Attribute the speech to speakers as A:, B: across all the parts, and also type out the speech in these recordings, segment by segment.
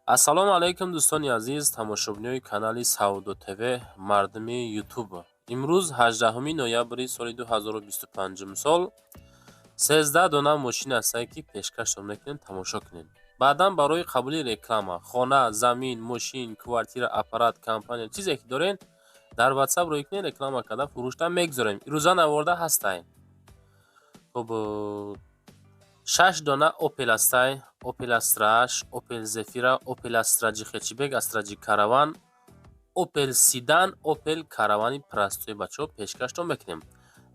A: Ассалому алайкум, дӯстони азиз, тамошобинои канали Савдо ТВ, мардуми Ютуб. Имрӯз, 18 ноябри соли 2025 сол, 13 дона мошин ҳастае, ки пешкаштон мекунем, тамошо кунед. Баъдан барои қабули реклама, хона, замин, мошин, квартира, аппарат, компания, чизе ки доред, дар Ватсап рӯй кунед, реклама карда, фурӯшта мегузорем. Ирӯза наворда ҳастай. Хуб, шаш дона Опел ҳастай: Опел Астра H, Опел Зефира, Опел Астра G хэтчбек, Астра G Караван, Опел Седан, Опел Каравани простой. Бачаҳо, пешкаштон мекунем.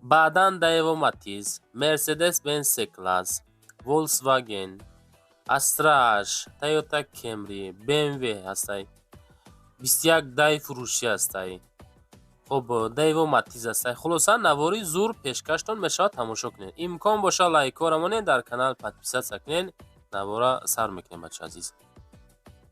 A: Баъдан Даево Матиз, Мерседес Бенз С класс, Волксваген, Астра H, Тойота Кемри, БМВ ҳастай, 21 дай фурӯшӣ ҳастай. Хуб, Даево Матиз ҳастай. Хулоса, навори зур пешкаштон мешавад, тамошо кунед. Имкон боша, лайкҳоро монед, дар канал подписаться кунед. Навора сар мекунем, бачаҳо азиз.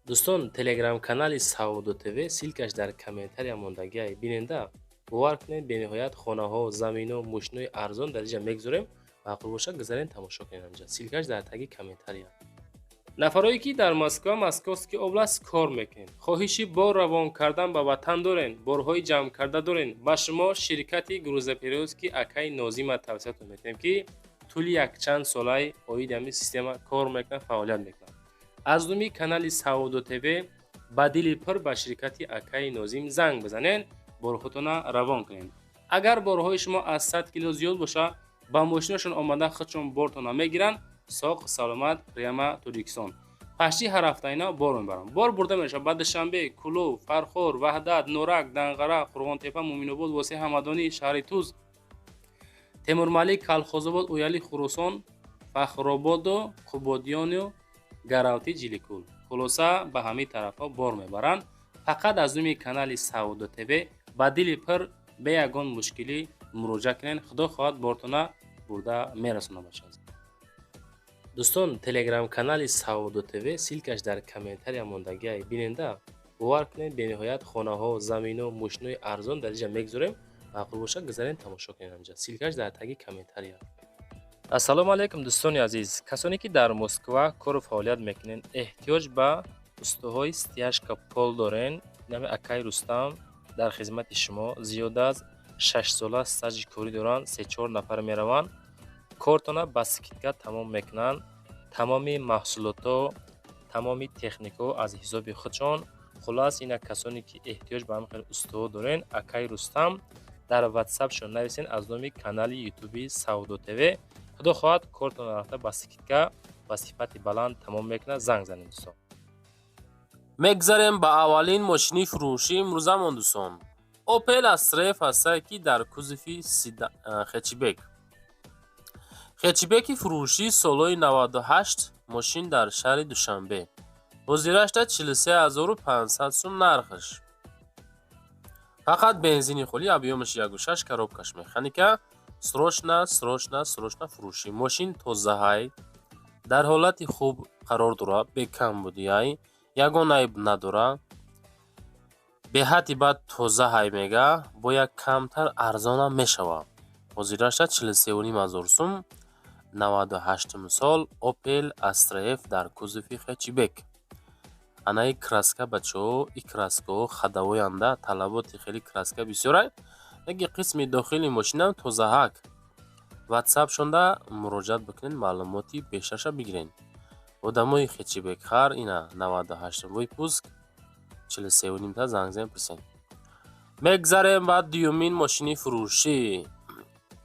B: Дӯстон, телеграм-канали Савдо ТВ, ссылкаш дар комментария мондагиай, биненда. Бовар кунед, бениҳоят хонаҳо, замино, мошинои арзон дар инҷа мегузорем. Маъқул бошад, гузарен, тамошо кунед. Анҷа ссылкаш дар таги комментария. Нафарое ки дар Москва, Московский область кор мекунед, хоҳиши бор равон кардан ба ватан дорен, борҳои ҷамъкарда дорен, ба шумо ширкати грузоперевозки акаи Нозима тавсиятон метиҳем, ки тӯли якчанд солаи оиди ҳамин система кор мекунад, фаъолият мекунад. Аз номи канали Савдо ТВ ба дили пур ба ширкати акаи Нозим занг бизанед, борҳотона равон кунед. Агар борҳои шумо аз 100 кило зиёд бошад, ба мошинашон омада, худшон бортона мегиранд, соқ саломат прямо Тоҷикистон. Пашти ҳар ҳафта ина бор мебаранд. Бор бурда мешавад ба Душанбе, Кӯлоб, Фархор, Ваҳдат, Норак, Данғара, Қурғонтепа, Муъминобод, Восеъ, Ҳамадонӣ, шаҳри Туз, Темурмалик, Калхозобод, Ояли, Хуросон, Фахрободу Қубодиёну Гаравти, Ҷиликул. Хулоса, ба ҳамин тарафҳо бор мебаранд. Фақат аз номи канали Савдо ТВ ба дили пур, бе ягон мушкилӣ муроҷиат кунед. Худо хоҳад, бортона бурда мерасонад, бача. Дӯстон, телеграм-канали Савдо ТВ, ссылкаш дар комментария мондагиай, биненда. Бовар кунед, бениҳоят хонаҳо, замино, мошинои арзон дар инҷа мегузорем. Маъқул бошад, гузарен, тамошо кунед. Анҷа ссылкаш дар таги комментария. Ассалому алайкум, дӯстони азиз, касоне ки дар Москва кору фаъолият мекунед, эҳтиёҷ ба устоҳои стяжка пол дорен, нами акаи Рустам дар хизмати шумо. Зиёда аз 6 сола стажи корӣ доранд. Се-чор нафар мераванд, кортона ба скидка тамом мекунанд. Тамоми маҳсулотҳо, тамоми техникаҳо аз ҳисоби худшон. Хулос, ина касоне ки эҳтиёҷ ба ҳамин хел устоҳо дорен, акаи Рустам дар Ватсапшон нависен аз номи канали Ютуби Савдо ТВ. Худо хоҳад, кортона рафта, ба скидка, ба сифати баланд тамом мекунад. Занг занед, дӯстон.
A: Мегзарем ба аввалин мошини фурӯшӣ имрӯзамон, дӯстон. Опел Астра F ҳастае, ки дар кузови хэтчбек. Хэтчбеки фурӯшӣ, солҳои 98, мошин дар шаҳри Душанбе. Ҳозирашда 43 500 сум нархаш. Фақат бензини холӣ, объёмаш 1,6, коробкаш механика. Срочно, срочно, срочно фурӯшӣ. Мошин тозаҳай, дар ҳолати хуб қарор дорад, бекамбудиай, ягон айб надорад. Беҳадди бад тозаҳай мега, бояд камтар арзонам мешавад. Ҳозирашда 43 500 сум, 98-уми сол, Опел Астра F дар кузови хэтчбек. Анаи краска, бачаҳо, и краскаҳо ходовойанда, талаботи хеле краска бисёрай. Яке қисми дохили мошинам тозаҳак. Ватсапшонда муроҷиат бикунед, маълумоти бештарша бигиред. Одамои хэтчбекхар, ина 98 выпуск, 43,5 та занг занед, пурсед. Мегзарем ба дуюмин мошини фурӯшӣ.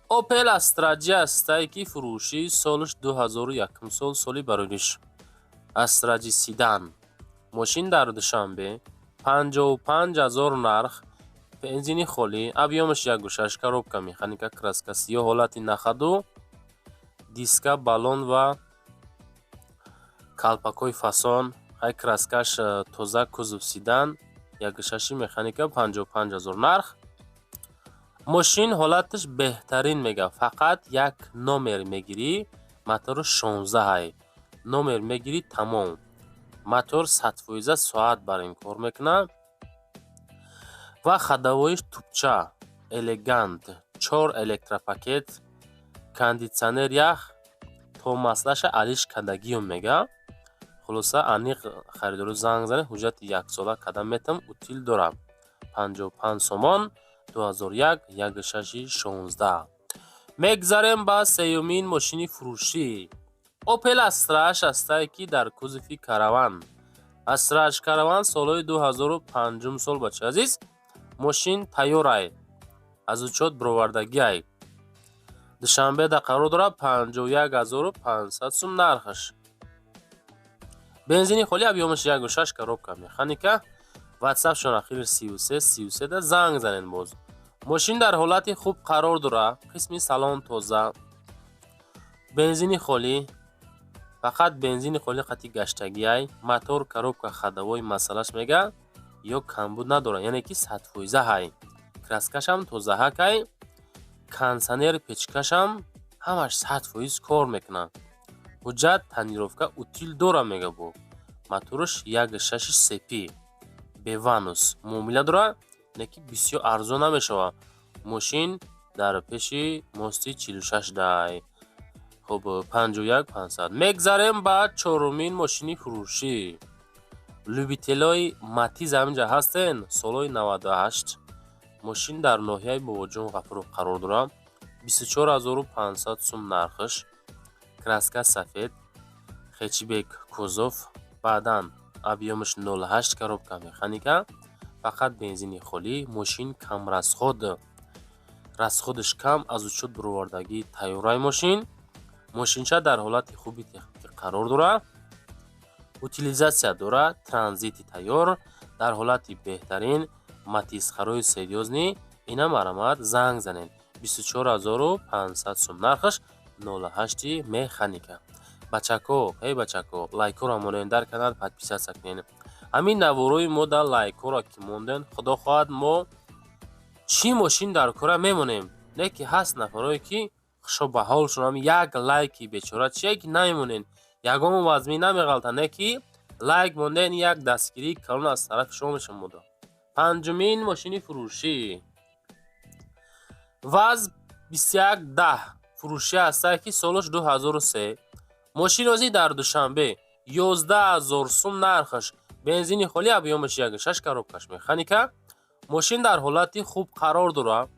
A: Опел Астра G ҳастае, ки фурӯшӣ, солаш 2001 сол, соли барориш. Астра G седан. Мошин дар Душанбе, 55 000 нарх, бензини холӣ, объёмаш 1,6, коробка механика, краска сиёҳ, ҳолати на ходу, диска, баллон ва калпакҳои фасон, хай краскаш тоза, кузов седан, 1,6 механика, 55 000 нарх. Мошин ҳолаташ беҳтарин мега, фақат як номер мегирӣ, мотору 16 ҳай. Номер мегирӣ, тамом. Мотор 100 фоиза соат бар ин кор мекунад ва ходовоиш тупча, элегант, чор электропакет, кондитсионер, ях, то маслаша алиш кардагиём мега. Хулоса, аниқ харидору занг занед, ҳуҷҷати яксола кадам метам, утил дорам. 55 сомон, 2001, 16. Мегзарем ба сеюмин мошини фурӯшӣ. Опел Астраш ҳастае, ки дар кузови Караван. Астраш Караван солҳои 2005 сол, бача азиз, мошин тайёрай, аз учёт бировардагиай. Душанбеда қарор дорад, 51 500 сум нархаш. Бензини холӣ, объём аш 1,6, коробка механика. Ватсапшон ахири 33 33 да занг занед боз. Мошин дар ҳолати хуб қарор дорад, қисми салон тоза, бензини холӣ, фақат бензини холӣ қати гаштагиай, мотор, коробка, ходовой масъалаш мега ё камбуд надорад, яъне ки 100 фоиза ҳай. Краска шам тозаҳакай, кондитсионер, печка шам ҳамаш 100% кор мекунад. Ҳуҷҷат, тонировка, утил дора мега бо. Мотораш 1,6 CP беванус муомила дорад, не ки бисёр арзон намешавад. Мошин дар пеши мости 46 дай. Хуб, 51 500. Мегзарем ба чорумин мошини фурӯшӣ. Любитель ои Матиз ҳаминҷа ҳастен, солҳои 98, мошин дар ноҳияи Бобоҷон Ғафуров қарор дорад. 24 500 сум нархаш. Краска сафед, хэтчбек кузов, баъдан объём аш 08, коробка механика, фақат бензини холӣ, мошин камрасход, расход аш кам, аз учёт бировардагии тайёраи мошин. Мошинча дар ҳолати хуби техникӣ қарор дорад, утилизация дорад, транзити тайёр, дар ҳолати беҳтарин. Матизхарои серьёзный ина марамат занг занед. 24 500 сум нархаш, 08 механика. Бачако, эй бачако, лайкҳоро монед дар канал, подписаться кунед. Ҳамин наворои мо дар лайкҳоро ки монден, худо хоҳад, мо чӣ мошин дар кора мемонем. Не ки ҳаст нафарое ки хушо ба ҳолшон ҳам як лайки бечора чие ки намемонен, ягон вазмин намеғалта, не ки лайк монден як дастгирии калон аз тарафи шумо мешавад. Панҷумин мошини фурӯшӣ ВАЗ 2110 фурӯшӣ ҳастае, ки солаш 2003, мошин ҳозир дар Душанбе, 11 000 сум нархаш, бензини холӣ, объём аш 1,6, коробка ш механика. Мошин дар ҳолати хуб қарор дорад,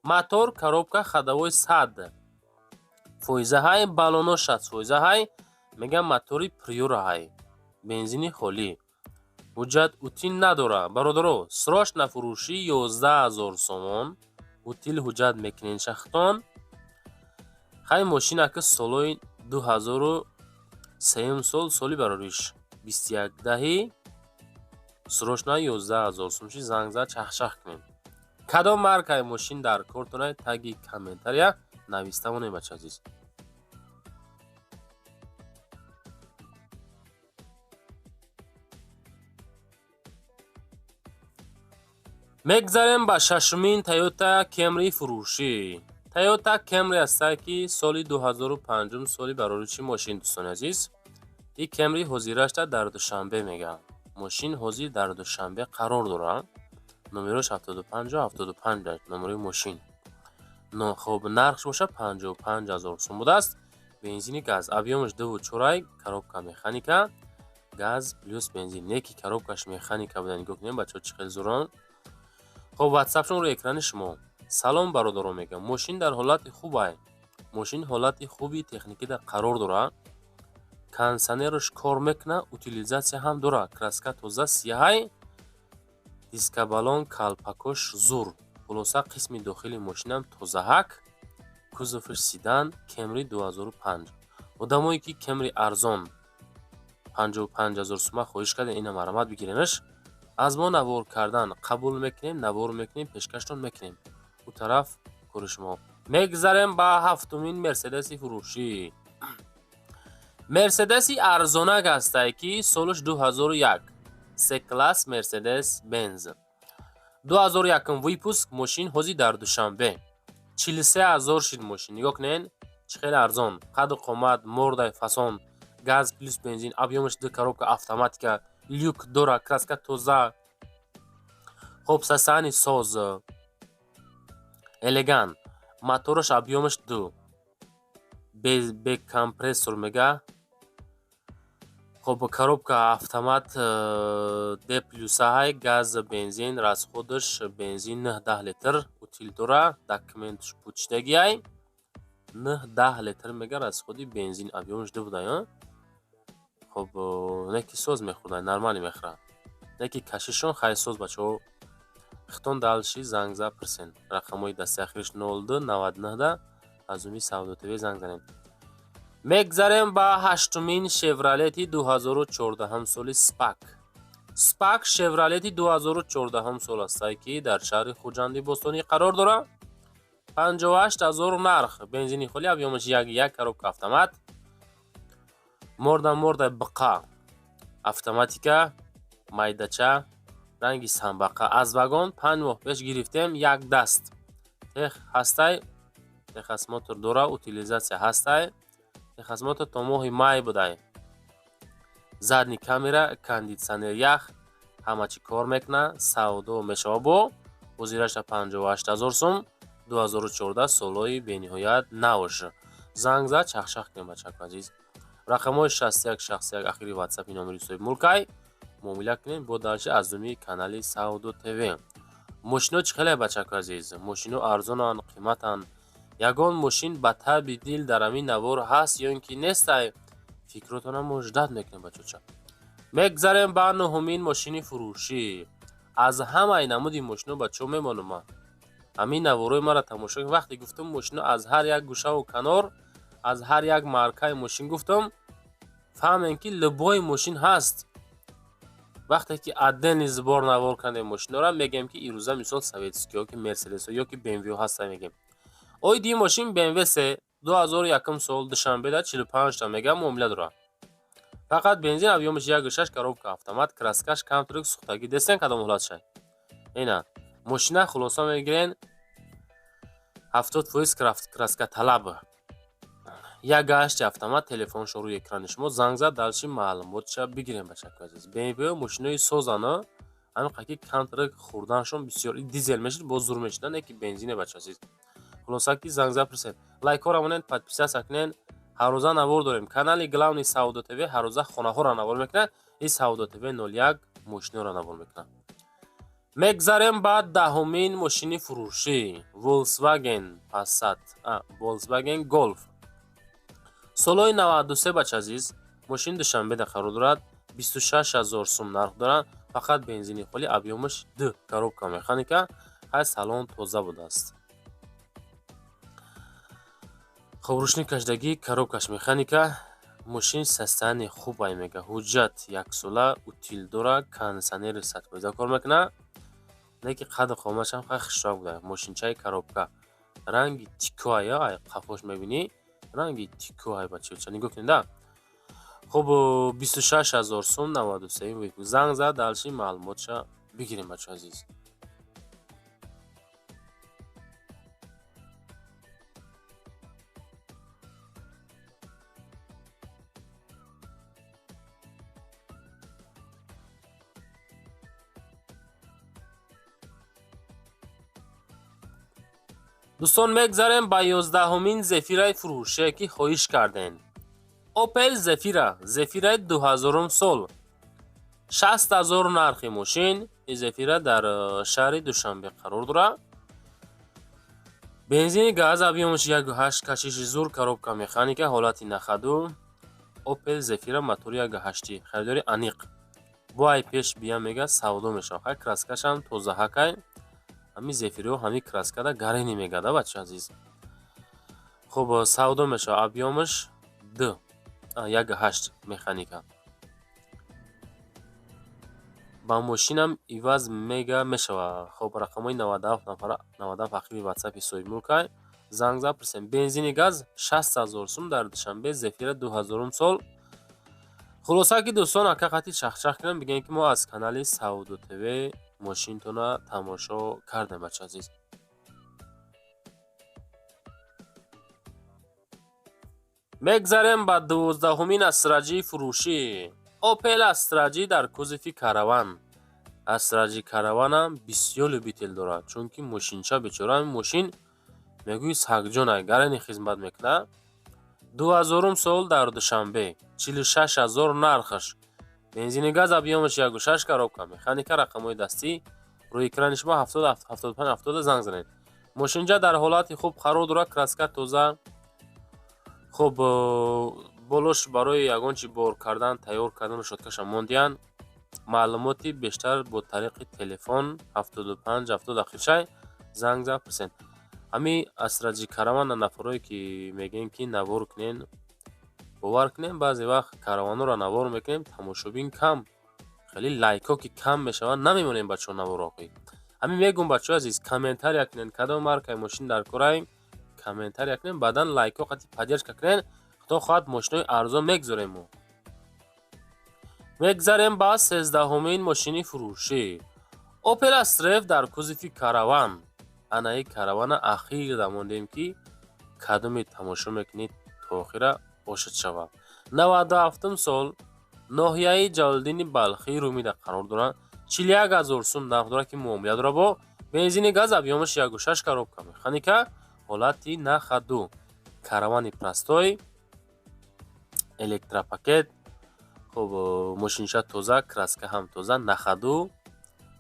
A: мотор, коробка, ходовой 100 фоиза ҳай, баллоно 60 фоиза ҳай, мегам мотори Приора ҳай, бензини холӣ, ҳуҷҷат утил надорад. Бародаро, срочно фурӯшӣ, 11 000 сомон, утил ҳуҷҷат мекунед шахтон. Хай, мошина ки солҳои 2003 сол, соли барориш 21 даҳи, срочно 11 000 сум ши, занг зад, чахчах кунед. Кадом маркаи мошин дар кортона, таги комментария нависта монед, бача азиз. Мегзарем ба шашумин Тойота Кемри фурӯшӣ. Тойота Кемри ҳастае, ки соли 2005 соли барориши мошин, дӯстони азиз. И Кемри ҳозирашта дар Душанбе мегӯянд. Мошин ҳозир дар Душанбе қарор дорад. Номерош 75 75 номерои мошин. Хоб, нархш бошад 55 000 сум будааст. Бензини газ, объём аш 2,4, коробка механика, газ плюс бензин. Не ки коробка ш механика буда, нигоҳ кунед, бачаҳо, чӣ хел зурон. Хоб, ватсапшон рӯи экрани шумо. Салом, бародарон, мегӯям. Мошин дар ҳолати хубай. Мошин ҳолати хуби техникида қарор дорад. Кондитсионераш кор мекунад, утилизация ҳам дорад. Краска тоза, сияҳай, дискобаллон, калпакош зур. Хулоса, қисми дохили мошинам тозаҳак, кузов аш седан, Кемри 2005. Одамое ки Кемри арзон 55 000 сума хоҳиш кардем, ина марамат бигиренаш. Аз мо навор кардан қабул мекунем, навор мекунем, пешкаштон мекунем. Ӯ тараф кори шумо. Мегзарем ба ҳафтумин Мерседеси фурӯшӣ. Мерседеси арзонак ҳастае, ки солаш 2001, С класс Мерседес Бенз 2001 выпуск, мошин ҳозир дар Душанбе, 43 000 шид мошин. Нигоҳ кунед, чӣ хеле арзон, қаду қомат, мордай фасон, газ плюс бензин, объём аш 2, коробка автоматика, люк дора, краска тоза. Хоб, сасани соз, элегант, мотораш объём аш 2, бе компрессор мега. Хоб, коробка автомат Д плюсаҳай, газ, бензин, расходаш бензин 9-10 литр, утил дора, документш пучидагиай. 9-10 литр мега расходи бензин, объёмш ду будай. Хоб, не ки соз мехӯрдай, нормалӣ мехӯрад, не ки кашишон хай соз. Бачаҳо, хитон дальше занг за пирсен, рақамҳои дасти ахириш 02 99, аз уми Савдо ТВ занг занед. Мегзарем ба ҳаштумин Шевролети 2014 соли Спарк. Спарк Шевролети 2014 сол астае, ки дар шаҳри Хуҷанди бостонӣ қарор дорад. 58 000 нарх, бензини холи, объёмаш 1,1, коробка автомат, морда морда биқа, автоматика, майдача, ранги самбақа. Аз вагон 5 моҳ пеш гирифтем, як даст тех ҳастай, техосмотр дора, утилизация ҳастай, техосмотр то моҳи май будай. Задний камера, кондитсионер, ях, ҳама чӣ кор мекунад, савдо мешава. Бо ҳозираша 58 000 сум, 2014, солҳои бениҳоят навш. Занг зад, чахчах кунем, бачако азиз. Рақамҳои 61 61 ахири ватсапи номери соҳибмулкай, муомила кунем. Бо дальше аз думи канали Савдо ТВ. Мошино чӣ хеле, бачако азиз? Мошино арзонанд, қиматанд? Ягон мошин ба таби дил дар ҳамин навор ҳаст ё ин ки нестай? Фикротонам мо ждать мекунем, бачоча. Мегзарем ба нуҳумин мошини фурӯшӣ. Аз ҳамаи намуди мошино, бачаҳо, мемонам ман. Ҳамин наворҳои маро тамошо. Вақте гуфтам мошино аз ҳар як гӯшаву канор, аз ҳар як маркаи мошин гуфтам, фаҳмем, ки любой мошин ҳаст. Вақте ки отдельный сбор навор кардем мошинора, мегӯем, ки ирӯза, мисол, советскиҳо ки Мерседесҳо ё ки БМВ ҳаста, мегӯем. Оиди мошин БМВ се, 2001 сол, Душанбеда 45та мега, муомила дорад. Фақат бензин, объёмаш 1,6, коробка автомат, краскаш камтур сӯхтагӣ. Дестен, кадом ҳолатшай ина мошина. Хулоса мегирен, 70% краска талаб, як гашти автомат. Телефоншо рӯи экрани шумо, занг зад, дальше маълумотша бигирем, бачако азиз. БМВ мошинои созана, ҳамин қаки камтарак хӯрданашон бисёр. Дизел мешид, боз зур мешида, не ки бензине, бача азиз. Хулоса ки занг зад, пурсед, лайкҳоро монед, подписаться кунед. Ҳаррӯза навор дорем. Канали главный Савдо ТВ ҳаррӯза хонаҳоро навор мекунад, и Савдо ТВ 01 мошиноро навор мекунад. Мегзарем ба даҳумин мошини фурӯшӣ: Volkswagen Passat, Volkswagen Golf, солҳои 93. Бача азиз, мошин Душанбеда қарор дорад, 26 000 сум нарх дорад, фақат бензини холи, объёмаш д, коробка механика. Ҳай, салон тоза будааст. Хоб, ручной кашидагӣ, коробкаш механика. Мошин состояние хуб ай, мега, ҳуҷҷат яксола, утил дора, кондитсионери 100% кор мекунад, не ки қаду қоматашам хай хушрак буда. Мошинчаи коробка, ранги тикоая, ай қафош мебинӣ, ранги тикоай, бачача, нигоҳ кунед. Да, хуб, 26 000 сум, 93 выпуск. Занг зад, дальше маълумотша бигирем, бачо азиз. Дӯстон, мегзарем ба 11-умин Зефираи фурӯше, ки хоҳиш кардем. Опел Зефира, Зефираи 2000 сол, 60 000 нархи мошин. Зефира дар шаҳри Душанбе қарор дорад. Бензини газ, объёмаш 1,8, кашиши зур, коробка механика, ҳолати на ходу. Опел Зефира, мотори 1,8. Харидори аниқ бо ай пеш бия, мега, савдо мешавад. Хай, краскашам тозаҳакай. Ҳамин Зефириҳо ҳамин краскада гарени мегада, бача азиз. Хуб, савдо мешавад. Объёмаш д, 1,8, механика. Ба мошинам иваз мега мешавад. Хоб, рақамҳои 97 нафара, 97 ахири ватсапи соҳибмулкай, занг зад, пурсем. Бензини газ, 60 000 сум, дар Душанбе, Зефира, 2000 сол. Хулоса ки, дӯстон, ака қати чахчах кунем, бигем, ки мо аз канали Савдо ТВ мошинтона тамошо кардем, бача азиз. Мегзарем ба 12-умин Астра Ҷи фурӯшӣ: Опел Астра Ҷи дар кузови Караван. Астра Ҷи Караванам бисёр любитель дорад, чунки мошинча, бечора, мошин мегӯи сагҷонай, гарани хизмат мекунад. 2000-ум сол, дар Душанбе, 46 000 нархаш. Бензини, газ, объёмаш 1,6, коробка механика, рақамҳои дастӣ рӯи экрани шумо. 70 75 70 занг занед. Мошинча дар ҳолати хуб қарор дорад, краска тоза. Хуб, болош барои ягон чи бор кардан, тайёр кардан решёткаша мондиянд. Маълумоти бештар бо тариқи телефон 75 70 ахиршай занг зад, пурсед. Ҳами Астра Джи Каравана нафарое ки мегӯем, ки навор кунен, бовар кунем, баъзе вақт караванҳоро навор мекунем, тамошобин кам, хеле лайкҳо ки кам мешаванд, намемонем, бачаҳо, наворро. Ҳамин мегӯм, бачаҳои азиз, комментария кунен, кадом маркаи мошин дар корай, комментария кунем, баъдан лайкҳо қати поддержка кунен. Худо хоҳад, мошинои арзон мегузорем. Мо мегзарем ба 13-ҳумин мошини фурӯшӣ. Опел Астра Ф дар кузови Караван. Анаи Каравана ахир дамондем, ки кадоме тамошо мекунед, то охира ошид шавад. 97-ум сол, ноҳияи Ҷалолиддини Балхӣ, Румида қарор дорад. 41 000 сум нарх дорад, ки муомила дорад. Бо бензини, газ, объёмаш 1,6, коробка механика, ҳолати на ходу. Каравани простой, электропакет. Хуб, мошинча тоза, краска ҳам тоза, на ходу,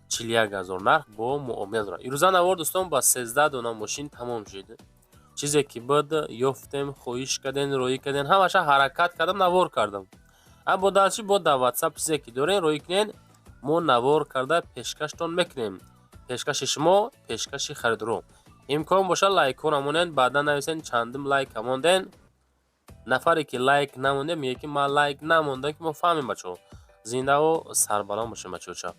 A: 41 000 нарх, бо муомила дорад. Ирӯза навор, дӯстон, ба 13 дона мошин тамом шуд. Чизе ки буд, ёфтем, хоҳиш карден, роӣ карден, ҳамаша ҳаракат кардам, навор кардам. Бо дастши бо дар Ватсап чизе ки дорен, роӣ кунен, мо навор карда пешкаштон мекунем. Пешкаши шумо, пешкаши харидоро. Имкон бошад, лайкҳо намонед, баъдан нависен, чандум лайк монден. Нафаре ки лайк намонде, мегӯяд, ки ман лайк намондам, ки мо фаҳмем. Бачаҳо, зиндаву сарбаланд бошем, бачаҳо.